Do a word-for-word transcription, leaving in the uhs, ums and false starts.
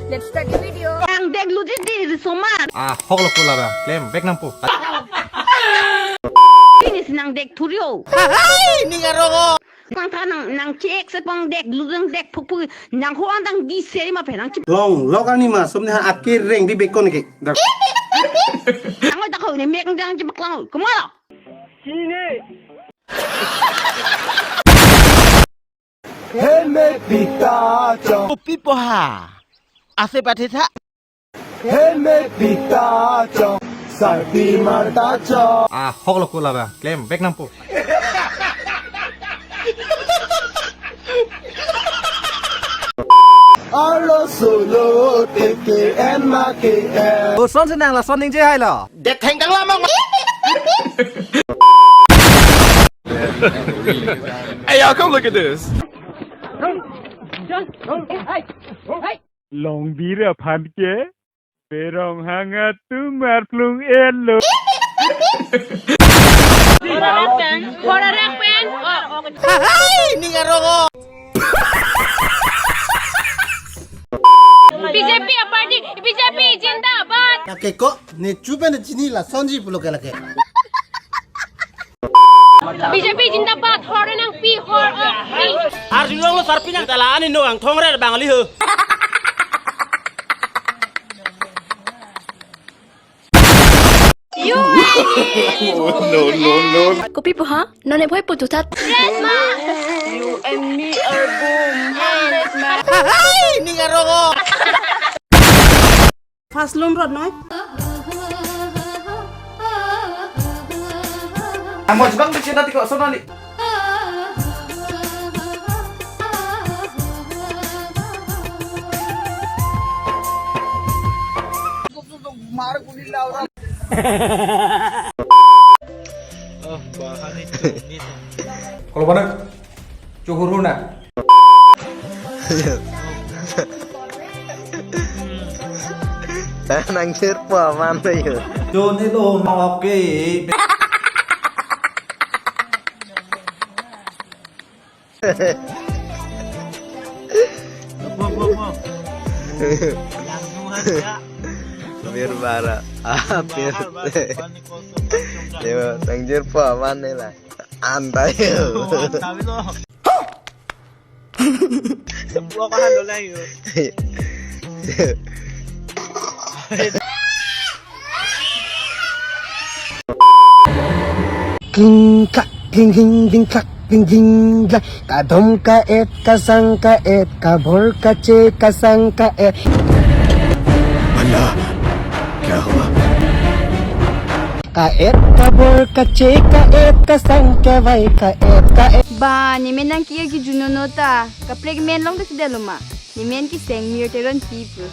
Let's start the video. Nang dek luji di risomar. Ah, hok lo kula ba. Klem, bek nang po. Ini si nang dek thurio. Hai, ning arongo. Nang tha nang, nang cek se pong dek lujeng dek phuk phuk. Nang ho ang dang di seri ma phe nang cip. Long, lok ani ma, sum ne ha ake reng di bekon ke. Dak. Nang oi dak ho ne mek dang cip klang. Kumalo. Sini. Heme pita chong. Kopi poha. Ase pathe tha. Heme pita chong. Sarpi marta chong. Ah, hok lo kula ba. Klem, bek nang po. Arlo solo T K M ma K M. Koson si nang lason ningje hai lo. Det theng kang lamang. Hey, y'all, come look at this. Longbira phan ke, perong hanga tumar plung elo. Horror pen, horror pen, oh, oh. Hai, ning arongo. B J P a party, B J P zindabad. Lake ko, ne chupen chini lasonji pulo ke lake. B J P zindabad, hor nangpi, hor, oh, pi. Arjulong lo sarpi nang tala ani no ang thongre Bangali ho. You No, no, no. Kopi poha? Non e bhoi putu that. Red ma. You and me are boom. Red ma. Hai, ning arongo. First loan rot noi. Amo jibang bikin nanti kok sono ni. Kalau mana? Cuhuruna. Nang sir po aman to yo. Joni lo mau ke. Pir bara. Ah, pir. Yo, nang sir po aman ni la. Antai. Semua kan lo lang yun. Kling klak, kling kling, kling klak, kling kling klak. Kadom ka-et, kasang ka-et, kabor kache, kasang ka-et. Mana? Kya hua? Ka-et, kabor kache, ka-et, kasang kavai, ka-et, ka-et. Ba, nemen nang ki-e ki juno no ta. Kaprek men long ta si delo ma. Nemen ki seng mir teron pi pu.